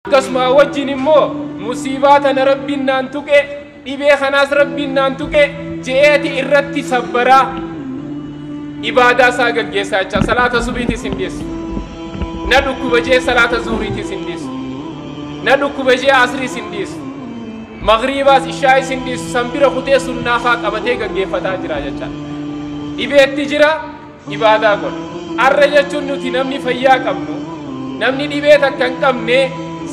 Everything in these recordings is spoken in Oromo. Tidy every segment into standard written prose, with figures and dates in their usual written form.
Akkasuma wajjin immoo musiibaa tana Rabbiin naan tuqe, dhibee kanaas Rabbiin naan tuqe je'eeti irratti sabbaraa ibaadaa isaa gaggeessaa jecha. Salaata subiitis hin dhiisu, na dhukkuba jee salaata zuhriitis hin dhiisu, na dhukkuba jee asriis hin dhiisu, magriibaas ishaayis hin dhiisu. San bira kutee sunnaa faa qabatee gaggeeffataa jira jecha. Dhibeetti jira, ibaadaa godha. Arra jechuun nuti namni fayyaa qabnu, namni dhibee takka hin qabne,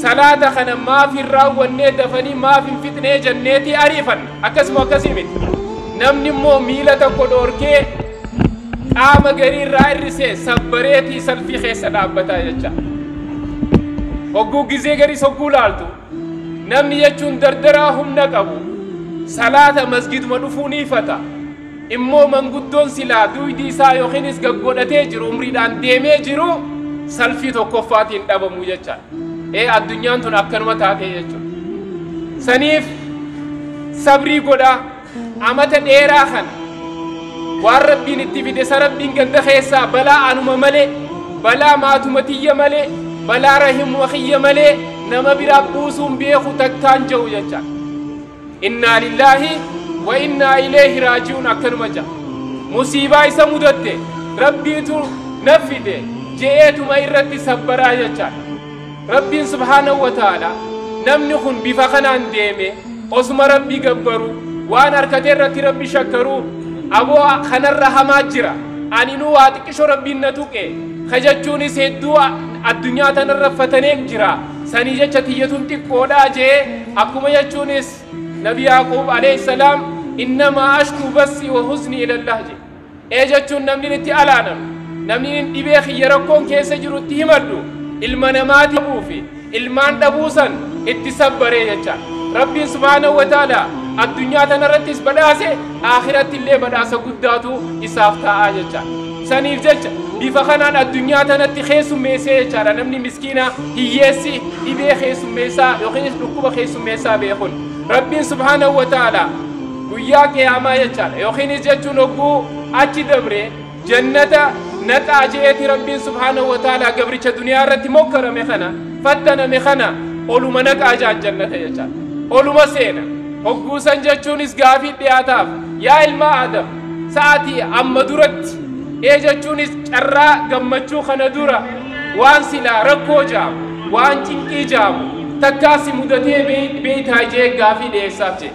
salaata kana maaf hin raawwannee, dafanii maaf hin fixnee jenneeti ariifanna. Akkasuma akkasii miti? Namni immoo miila tokko dhoorkee, qaama garii irraa hir'isee, sabbareetii salfii keessa dhaabbataa jecha. Hogguu gizee garii hogguu laaltu, namni jechuun dardaraa humna qabu salaata masgiduma dhufuu ni ifata. Immoo manguddoon silaa duydi isaa yookiinis gaggodhatee jiru, umriidhaan deemee jiru, salfii tokkoffaatiin dhabamuu jecha. Ee, addunyaan tun akkanuma taatee jechuudha. Saniif sabrii godhaa. Amata dheeraa kana waan Rabbiin itti fide isa Rabbiin ganda keessaa balaa anuma malee, balaa maatuma tiyya malee, balaa rahimuma kiyya malee nama biraa buusuun beeku takkaan jiru jecha. Innaa lillaahi wa innaa ilayhi raaji'uun, akkanuma ja'a. Musiibaa isa mudatte Rabbiitu na fide je'eetuma irratti sabbaraa jecha. Rabbiin subhaanahu wa ta'ala namni kun bifa kanaan deeme osuma Rabbii gabbaru, waan harkatee irratti Rabbi shakkaru, aboo kanarra hamaa jira, aninuu waa xiqqisho Rabbiin na tuqe kajachuunis hedduu addunyaa tanarra fatanee jira, sanii jecha tiyyatuun xiqqoodhaa jee. Akkuma jechuunis Nabi Yaaquub alayhi salaam "Innamaa ashkuu bassi wa huzni ilallah" je. Ee, jechuun namni itti alaanamu, namni dhibee kiyya rakkoon keessa jirutti himadhu ilma namaati fi ilmaan dhabuusan itti sabbaree jecha. Rabbiin subhaanahu wa ta'ala addunyaa tanarrattis badhaase, akhiratti illee badhaasa guddaatu isaaf taa'aa jecha. Saniif jecha bifa kanaan addunyaa tanatti keessummeessee jechaadha. Namni miskiina hiyyeessi dhibee keessummeessaa yookiinis dhukkuba keessummeessaa beekun, Rabbiin subhaanahu wa ta'ala guyyaa qiyaamaa jechaadha, yookiinis jechuun hogguu achi dabre jannata naqaa je'eeti, Rabbiin subhaanahu wa ta'ala gabricha duniyaa irratti mokkarame kana, fattaname kana, oluma naqaa jaan jannata jechaadha. Oluma seena. Hogguusan jechuunis gaafii dhiyaataaf: "Yaa ilma Aadam, sa'aatii amma duratti, ee jechuunis carraa gammachuu kana dura waan silaa rakkoo jaamu, waan cinqii jaamu takkaasi mudatee beeytaa?" jee gaafii dhiyeessaaf jee.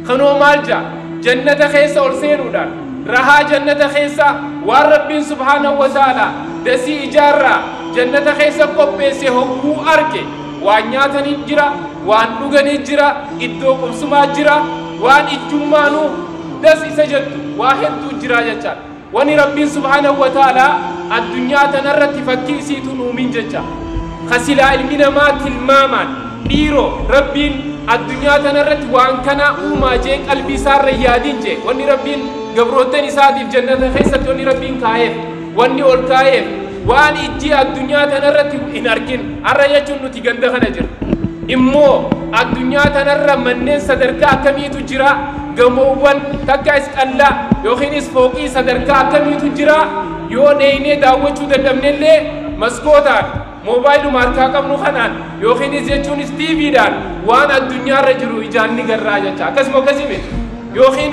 Kanoo maal jaa? Jannata keessa ol seenuudhaan rahaa jannata keessa waan Rabbiin subhaanahu wa ta'ala dasii ijaarraa jannata keessa qopheesse hogguu arge, waan nyaatanii jira, waan dhuganii jira, iddoo qubsumaa jira, waan ijjummaanuu das isa jettu waa hedduu jira jechaadha. Wani Rabbiin subhaanahu wa ta'ala addunyaa tanarratti fakkii isiituun uumin jecha, kasilaa ilmi namaa tilmaamaan dhiiroo Rabbiin addunyaa tanarratti waan kana uumaa jee qalbii isaarra yaadin jee, wanni Rabbiin gabroottan isaatiif jannata keessatti wanni Rabbiin kaa'eef, wanni ol kaa'eef, waan ijji addunyaa tanarratti hin argin. Har'a jechuun nuti ganda kana jira, immoo addunyaa tanarra manneen sadarkaa akkamiitu jira, gamoowwan takka is qallaa yookiinis fooqii sadarkaa akkamiitu jira, yoo dheeynee daawwachuu dadhabnellee maskootaan moobaayiluma harkaa qabnu kanaan yookiinis jechuunis tiiviidhaan waan addunyaarra jiru ijaan ni garraa jecha. Akkasuma akkasii miti? Yookiin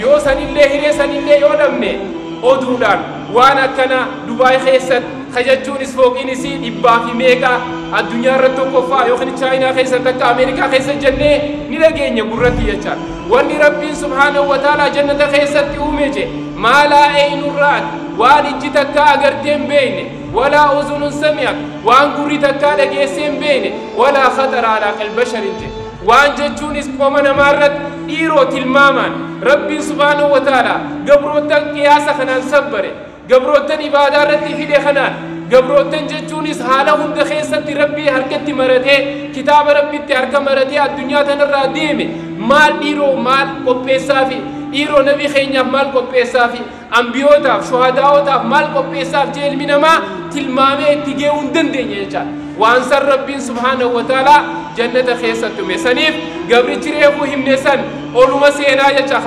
yoo sanillee hiree sanillee yoo dhabne, oduudhaan waan akkana Dubaay keessatti ka jechuunis fooqiin isii dhibbaa fi meeqa addunyaa irratti tokkoffaa, yookiin Chaayinaa keessatti akka Ameerikaa keessa jennee ni dhageenya gurratti jecha. Wanni Rabbiin subhaanahu wa ta'ala jannata keessatti uume je, "Maa laa eynun ra'at", waan ijji takka agartee hin beekne, "walaa uzunun sami'at", waan gurri takkaa dhageessee hin beekne, "walaa khaxara alaa qalbi basharin" je, waan jechuunis qoma namaa irratti dhiiroo tilmaamaan Rabbiin subhaanahu wa ta'ala gabroottan qiyaasa kanaan sabbare, gabroottan ibaadaa irratti fide kanaan, gabroottan jechuunis haala hunda keessatti Rabbii harkatti maratee, kitaaba Rabbitti harka maratee addunyaa tanarraa deeme, maal dhiiroo maal qopheessaafi, dhiiroo nabi keenyaaf maal qopheessaafi, ambiyootaaf, shuhadaa'otaaf maal qopheessaaf jee ilmi namaa tilmaamee itti ge'uu hin dandeenye jechaadha. Waan san Rabbiin subhaanahu wa ta'ala jannata keessatti uume. Saniif gabrichi reefuu himne san oluma seenaa jecha,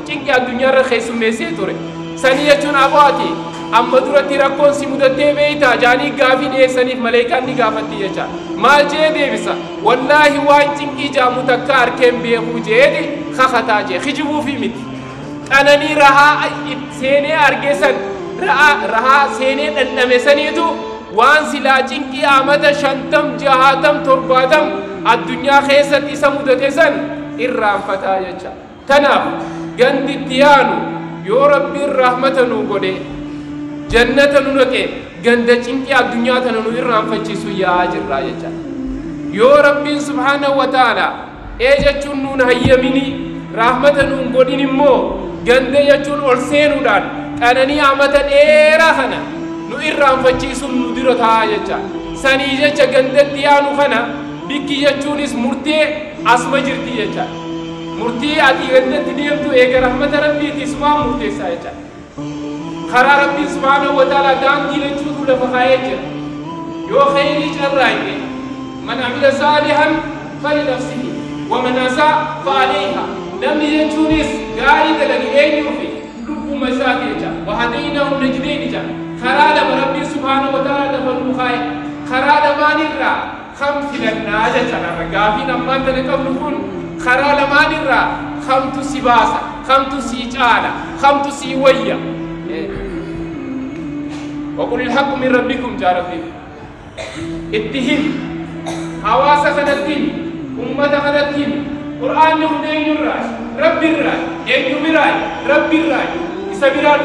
cinqii addunyaarra keessummeessee ture. Sanii jechuun abooti Amma duratti rakkoon si mudattee beeytaa jaanii gaafii dhiyeessaniif maleekaan ni gaafatti jecha. Maal jee deebisa? Wallaahi waan cinqii jaamu takka harkeen beekuu jeeti kakataa jee kijibuufi miti. Qananii rahaa seenee arge san rahaa seenee dhandhame saniitu waan silaa cinqii amata 50 60 70 addunyaa keessatti isa mudate san irraanfataa jecha. Tanaaf ganditti yaanu yoo Rabbiin rahmata nuu godhe jannata nu naqe ganda cinqii addunyaa tana nu irraanfachiisu yaa'aa jirraa jecha. Yoo Rabbiin subhaanahu wa ta'ala ee jechuun nuun hayyamini rahmata nuun godhin immoo ganda jechuun ol seenuudhaan qananii amata dheeraa kana nu irraanfachiisuun nu dura taa'aa jecha. Sanii jecha gandatti yaanu kana bikki jechuunis murtee asuma jirti jecha. Murtii ati gandatti deemtu eega rahmata Rabbiiti isumaan murteessaa jecha. Karaa Rabbiin subhaanahu wa ta'ala daandii lachuutu lafa kaayee jira. Yoo khayrii carraaqe man amila saalihan falinafsihi wa man asaa fa alayha. Namni jechuunis gaarii dalage eenyuufi lubbuma isaati jecha. Wa hadaynaahu najdayni jecha. Karaa lama Rabbiin subhaanahu wa ta'ala lafa nuu kaaye. Karaa lamaanirraa kam filannaa jecha. Gaafiin ammaan tana qabnu kun karaa lamaanirraa kamtu si baasa, kamtu si caala, kamtu si wayya. وقل الحق من ربكم جاء ربي. اتهم حواسة خدتهم أمة خدتهم قرآن نهدين الراي رب الراي أين مراي رب الراي إسبران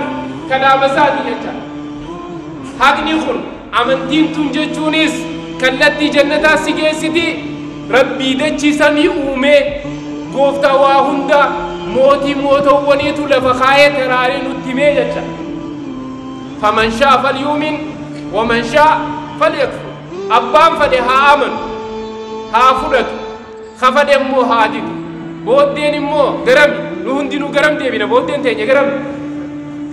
كلام سادي يجا حقني خل أمنتين تنجتونيس كالتي جنتا سيجيسيتي ربي دتشي سمي أومي قوفتا واهندا موتي موتوونيتو لفخاية تراري نتمي يجا. فمن شاء فليؤمن ومن شاء فليكفر. أبان فدي ها آمن ها فرد خفد مو هادي بودين مو غرم نهندي نو غرم ديبينا بودين تيني غرم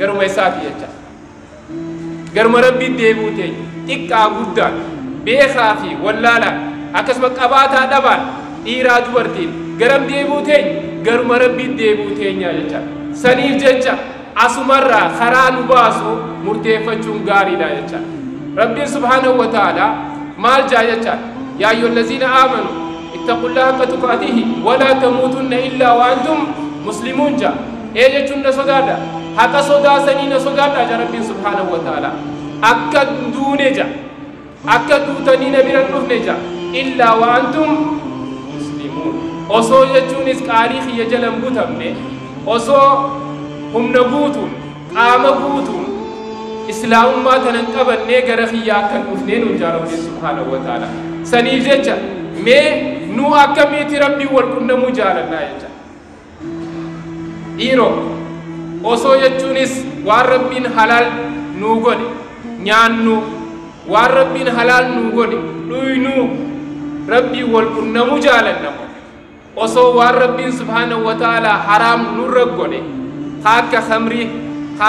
غرم إساتي يجا غرم ربي ديبو تيني تكا غدان بيخافي ولا لا أكسب قباتا دبان إيرا دوبرتين غرم ديبو تيني غرم ربي ديبو تيني يجا سنيف ججا asumarraa karaa nu baasu murteeffachuun gaariidha jecha. Rabbiin subhaanahu wa ta'ala maal jaa jecha? Yaa ayyuhallaziina aamanu ittaqullaha haqqa tuqaatihi walaa tamuutunna illaa wa antum muslimuun jaa. Ee jechuun na sodaadha. Haqa sodaasanii na sodaadha jaa Rabbiin subhaanahu wa ta'ala. Akka duune jaa. Akka duutanii na bira hin dhufne jaa. Illaa wa antum muslimuun. Osoo jechuunis qaalii kiyya jala hin butamne osoo humna guutuun qaama guutuun islaamummaa tanan qabannee gara kiyyaa akka hin dhufnee nuun jaa Rabbiin subhaanahu wa ta'ala. Saniif jecha mee nu akkamitti Rabbiin wal qunnamuu jaalannaa jecha. Dhiiroo osoo jechuunis waan Rabbiin halaal nuu godhe nyaannu waan Rabbiin halaal nuu godhe dhuynuu Rabbiin wal qunnamuu jaalanna. Osoo waan Rabbiin subhaanahu wa ta'ala haraam nurra godhe akka khamrii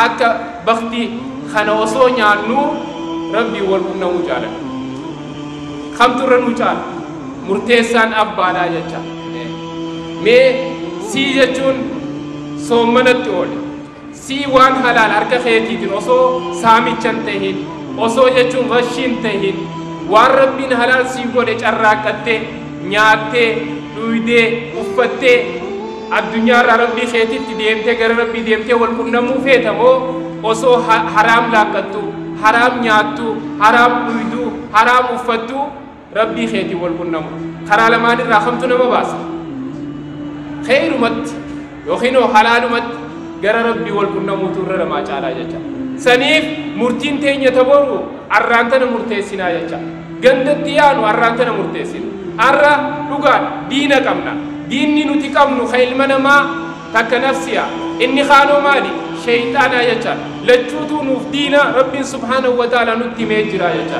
akka baktii kana osoo nyaannu Rabbii wal qunnamuu jaalanna. Kamtu irra nu caala? Murteessaan abbaadhaa jecha. Mee sii jechuun soommanatti oole. Sii waan halaal harka keetiitiin osoo saamicha hin tahin osoo jechuun gashii hin tahin waan Rabbiin halaal sii godhe carraaqqattee nyaattee dhuydee uffattee addunyaarraa Rabbii keetitti deemtee gara Rabbii deemtee wal qunnamuu feetamoo osoo haraam laaqqattu haraam nyaattu haraam dhuyduu haraam uffattu Rabbii keetii wal qunnamu. Karaa lamaan irraa kamtu nama baasa? Kheerumatti yookiin halaalumatti gara Rabbii wal qunnamuutu irra namaa caalaa jecha. Saniif murtiin teenya taboru arraan tana murteessinaa jecha. Gandatti yaanu arraan tana murteessina. Arra dhugaan diina qabna. Diinni nuti qabnu ka ilma namaa takka nafsiya. Inni kaanoo maali? Shayxaanaa jecha. Lachuutuu nuuf diina Rabbiin subhaanahu wa ta'ala nutti himee jira jecha.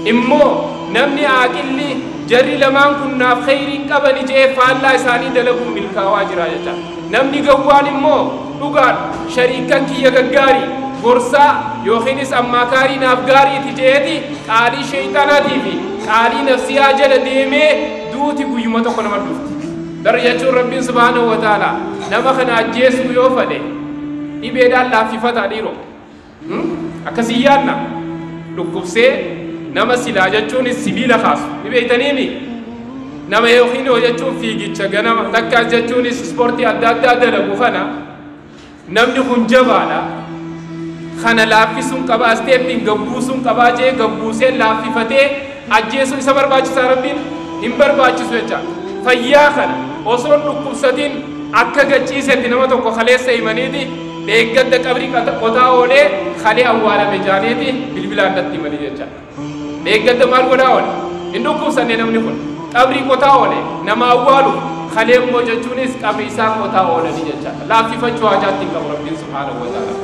Immoo namni aaqilli jarri lamaan kun naaf khayriin qabani jee faallaa isaanii dalaguun milkaawaa jira jecha. Namni gawwaan immoo dhugaan shariikan kiyya gaggaarii gorsaa yookiinis ammaakaarii naaf gaariiti jeeti qaalii shayxaanaatii fi qaalii nafsiyaa jala deemee duuti guyyuma tokko nama dhufti. Dar jechuun Rabbiin subhaanahu wa ta'ala nama kana ajjeesuu yoo fedhe dhibeedhaan laaffifataa dhiiroo. Akkasii yaadna dhukkubsee nama silaa jechuunis sibiila kaasu ni beeytaniimi nama yookiin jechuun fiigicha ganama takkaas jechuunis ispoortii adda addaa dalagu kana namni kun jabaadha kana laaffisuun qaba asteeppiin gabbuusuun qabaa jee gabbuusee laaffifatee ajjeesuu isa barbaachisaa rabbiin hin barbaachisu jecha fayyaa kana osoo dhukkubsatiin akka gachiisetti nama tokko kaleessa himaniiti deeggadda qabrii qotaa oolee kalee awwaalame jaaniiti bilbilaan natti himanii jecha deeggadda maal godhaa oole hin dhukkubsanne namni kun qabrii qotaa oole nama awwaalu kalee immoo jechuunis qabrii isaa qotaa oolanii jecha laaffifachuu hajaatti hin qabu rabbiin subhaanahu wa ta'ala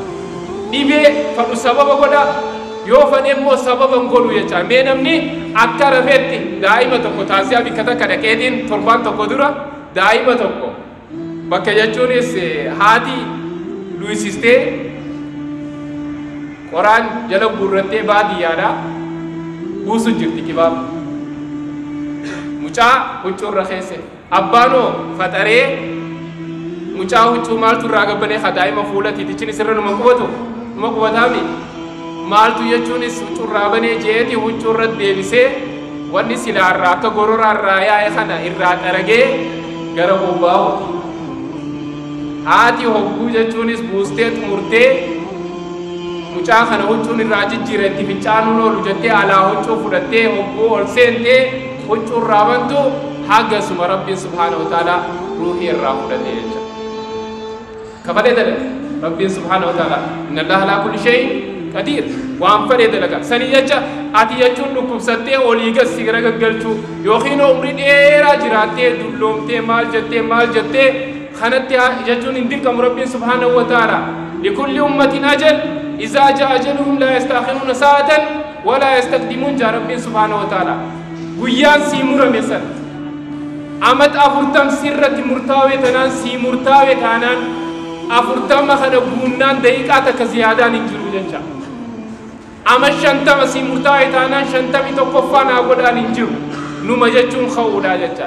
dhibee fadhu sababa godha yoo fadhe immoo sababa hin godhu jecha mee namni akka rafeetti daa'ima tokko taasisaa bikka takka dhaqeetiin torbaan tokko dura daa'ima tokko bakka jechuunis haati luisistee qoraan jala guurrattee baadiyyaadha buusu jirti kibaaba mucaa huccuurra keesse abbaanoo faxaree mucaa huccuu maaltu irraa gabbanee ka daa'ima fuula tiitichin isirra numa qubatu numa qubataami maaltu jechuunis huccuurraa banee jeeti huccuurra deebisee wanni silaarraa akka gororaarraa yaa'e kana irraa xaragee gara bobbaa'uti haati hogguu jechuunis buustee xumurtee mucaa kana huccuun irraa jijjiira itti fincaanuun oolu jettee alaa huccuu fudhattee hogguu ol seentee huccuu irraa bantu hagasuma rabbiin subhaanahu wa ta'ala ruuhii irraa fudhate jecha kafalee dalaga rabbiin subhaanahu wa ta'ala inna allaha alaa kulli shay'in qadiir waan fedhe dalaga sanii jecha ati jechuun dhukkubsattee olii gad si gara gaggalchuu yookiin umrii dheeraa jiraattee dulloomtee maal jettee kanatti jechuun hin dirqamu rabbiin subhaanahu wa ta'ala likulli ummatin ajal إذا جاء أجلهم لا يستأخرون ساعة ولا يستقدمون جاء ربي سبحانه وتعالى guyyaan sii murame san amat 40 sirratti murtaawee tanaan sii murtaawee taanaan 40 kana guunnaan daqiiqaa takka ziyaadaan hin jiru jecha ama 50 sii murtaawee taanaan 51ffaa naa godhaan hin jiru numa jechuun ka'uudha jecha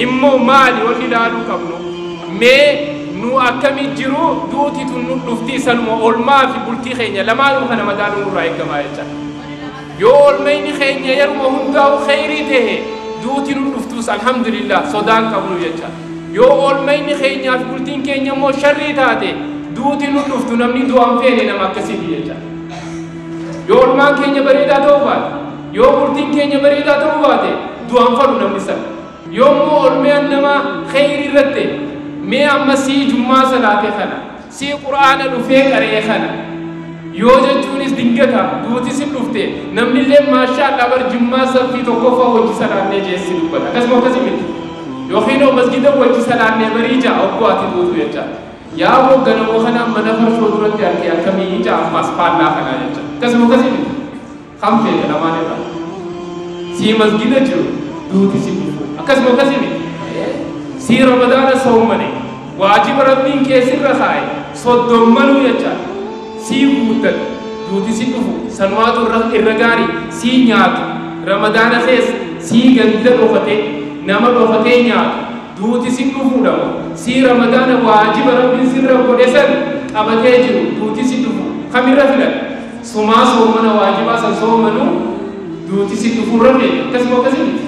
immoo maali wanni ilaaluu qabnu mee nu akkami jiru duuti tun nu dhuftii sanuma olmaa fi bultii keenya lamaanuu kana madaaluu nurraa eegamaa jecha yoo olmayni keenya yeruma hundaa'u kheyrii ta'e duuti nu dhuftus alhamdulillah sodaan qabnu jecha yoo olmayni keenyaa fi bultiin keenya immoo sharrii taate duuti nu dhuftu namni du'aan feene nama akkasiiti jecha yoo olmaan keenya bareedaa ta'uu baate yoo bultiin keenya bareedaa ta'uu baate du'aan fadhu namni sana yoo immoo olmayaan nama kheyrii irratti mee amma sii jummaa salaate kana sii qur'aana dhufee qaree kana yoo jechuunis dingata duuti sin dhufte namnillee maashaa Allah bar jummaa saffii tokkoffaa hojii salaannee jeessi dubbata akkasuma akkasii miti yookiin masgida hojii salaannee barii ja'a oggoo ati duutu jecha yaa hogganamoo kana mana farshoo duratti argee akkamii ja'a ammaas faallaa kanaa jecha akkasuma akkasii miti kan feete lamaan irra sii masgida jiru duuti sin dhufu akkasuma akkasii miti sii ramadaana soomane waajiba rabbiin keessirra kaa'e soddommanuu jecha sii guuttate duuti si dhufu sanumaatu irra gaarii sii nyaatu ramadaana keessa sii ganda dhokate nama dhokatee nyaatu duuti si dhufuudha sii ramadaana waajiba rabbiin sirra godhe san qabatee jiru duuti si dhufu kamirra filan sumaa soomana waajibaa san soomanuu duuti si dhufuurra feete akkasuma akkasii miti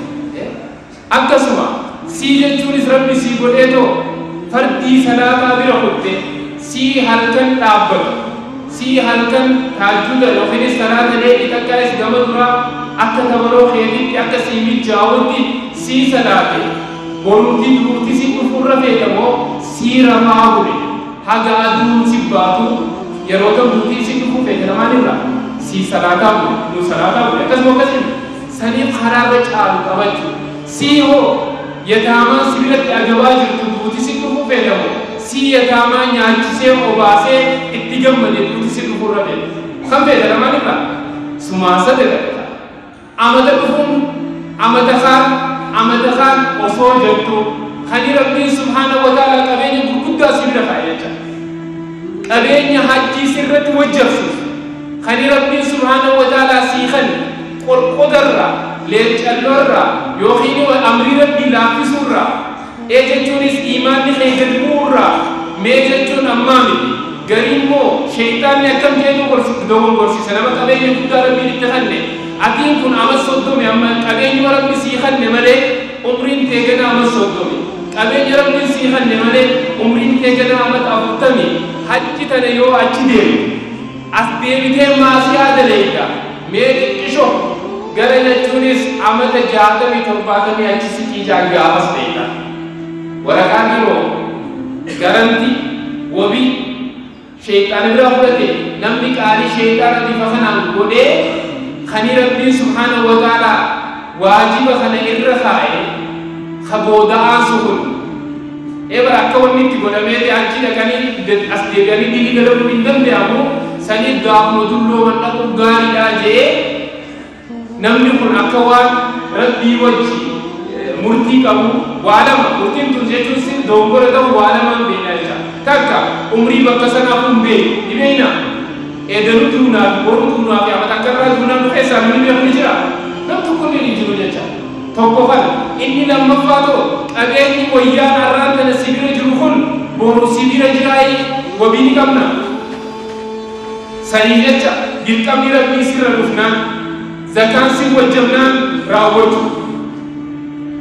akkasuma sii jechuunis rabbi sii godheetoo fardii salaataa bira kutte sii halkan dhaabbatu sii halkan taajjuda yookiinis salaata leelii takkaas gama duraa akka tabaroo keetitti akka sii mijaa'utti sii salaate borumti duuti si dhufuurra feetamoo sii rafaa bule haga aduun si baatu yeroo tam duutii si dhufuu feete lamaan irra sii salaataa bule nu salaataa bule akkasuma akkasii saniif karaarra caalu qabachuu sii hoo yataamaan si biratti agabaa jirtu duuti si dhufuu feetamoo sii yataamaa nyaachisee obaasee itti gammade duuti si dhufuurra feete kan feete lamaan irra sumaasa dalagata amata dhufuun amata kaan osoo jettu kan rabbiin subhaanahu wa ta'ala qabeenya gurguddaa si bira kaa'e jecha qabeenya hajjii sirratti wajjabsiisu kan rabbiin subhaanahu wa ta'ala sii kenne qorqodarraa leencalloorraa yookiin amrii rabbii laaffisuurraa ee jechuunis iimaanni kee gad bu'uurraa mee jechuun ammaa miti Gariin immoo sheeyxaanni akkam jedhu dogongorsiisa nama qabeenya guddaa Rabbiin itti kanne. Atiin kun ama 30, amma qabeenyuma Rabbi sii kanne malee umriin tee gana ama 30, qabeenya Rabbiin sii kanne malee umriin tee gana amata 40. Hajji tana yoo achi deemte as deebitee maasiyaa daleeyda, mee xiqqisho gara jechuunis amata 60 70 achi siqii jaan gaafas deeyta. Waraqaa biroo garanti wabii sheeyxaana bira fudhate. Namni qaalii sheeyxaana bifa kanaan godhee kani Rabbiin subhaanahu wa ta'aalaa waajiba kana irra kaa'e ka booda'aan kun ebara akka wanni itti godhamee achi dhaqanii as deebi'anii dilii dalaguun hin danda'amu. Saniif gaafuma dullooman dhaquu gaariidhaa jee namni kun akka waan Rabbii wajji murtii qabu waa lama. Murtiin tun jechuun sin dogongora ta'u waa lamaan beekna jecha. Takka, umrii bakka sanaaf hin beeku ni beekna. Eedanu duunaa fi boru duunaa fi amata akkarraa duunaa nu keessaa namni beeku ni jira? Nam tokko illee hin jiru jecha. Tokko kana. Inni lammaffaa ta'u, qabeenyi wayyaan har'aan tana si bira jiru kun boru si bira jiraayii wabii ni qabna? Sanii jecha dirqamni Rabbii sirra dhufnaan, zakaan si wajjabnaan raawwachuu,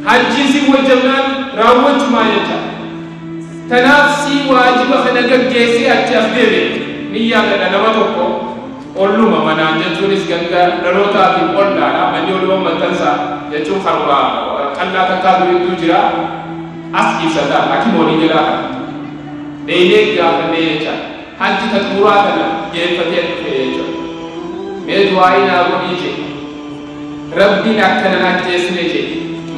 hajjiin si wajjabnaan raawwachuu maa jecha. Tanaaf si waajiba kana gaggeessee achi as deebi'e. Ni yaadadha, nama tokko olluma manaan jechuunis ganda dhalootaatiin ollaadha. Manni oluma maxxansaa jechuun karuma qallaa takkaatu hedduu jira. As ibsata hakimoolii jalaa kana dheeylee gaafannee jecha. Hajji ta xumuraa kana geeffatee dhufe jechuudha. Mee du'aa'ii naa godhii jee, Rabbiin akkana na ajjeesne jee.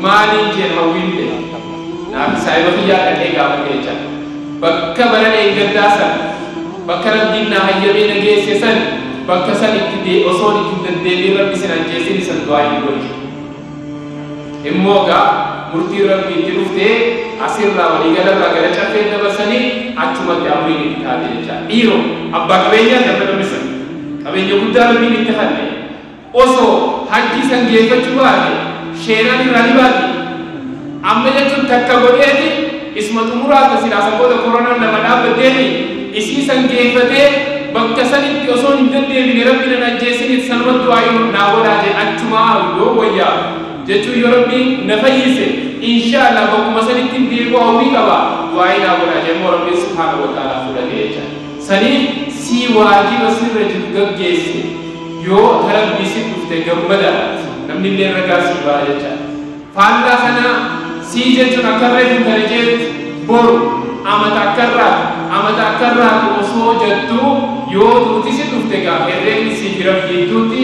Maaliin jeen hawwiin ta'e naaf saayiba kiyyaa dhaqee gaafate jecha. Bakka bara dheengaddaa san, bakka Rabbiin na hayyamee na geesse san, bakka san itti osoon itti hin deddeebiin Rabbi sin ajjeesin isan du'aa'ii godhi. Immoo gaa murtiin Rabbii itti dhuftee asirraa waliigalarraa gara caffee dabarsanii achumatti amriin itti taate jecha. Dhiiroo abbaa qabeenyaa nama namni san qabeenya guddaa Rabbiin itti kanne osoo hajjii san geeffachuu baate sheenaan irraa ni baati. Amma jechuun takka godheeti isuma xumuraa silaa san booda koronaan lama dhaabbatteeti isii san geeffatee bakka sanitti osoo hin deddeebine Rabbi nan ajjeesiniif sanumatti waa'ee naa godhaa jee. Achumaa yoo wayyaa jechuun yoo Rabbiin na fayyise inshaallah bakkuma sanitti hin deebi'u hawwii qaba, waa'ee naa godhaa jee. Immoo Rabbiin subhaanahu wa ta'ala fudhate jecha. Saniif sii waajiba sirra jiru gaggeesse yoo tarabbii si dhufte gammada, namni illee ragaa sii ba'a jecha. Faallaa kana sii jechuun akka reefu kana jeetti boru amata akkarraati amata akkarraati osoo jettuu yoo duuti si dhufte gaa herreegni sii fi Rabbi gidduutti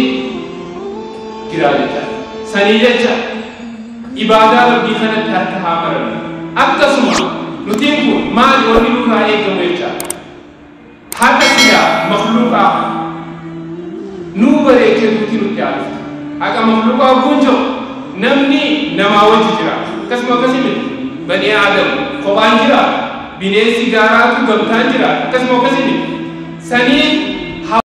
jira jecha. Sanii jecha ibaadaa Rabbii kanatti harka haa marannu. Akkasuma nutiin kun maali wanni nurraa eegamu jecha? Haqa silaa makluuqaa nuu bareechee duuti nutti haa dhuftu. Haqa makluuqaa kun jiru namni namaa wajji jira. Akkasuma akkasii miti? Bani Aadam kophaan jira, bineensi gaaraatu gamtaan jira. Akkasuma akkasii miti? Sanii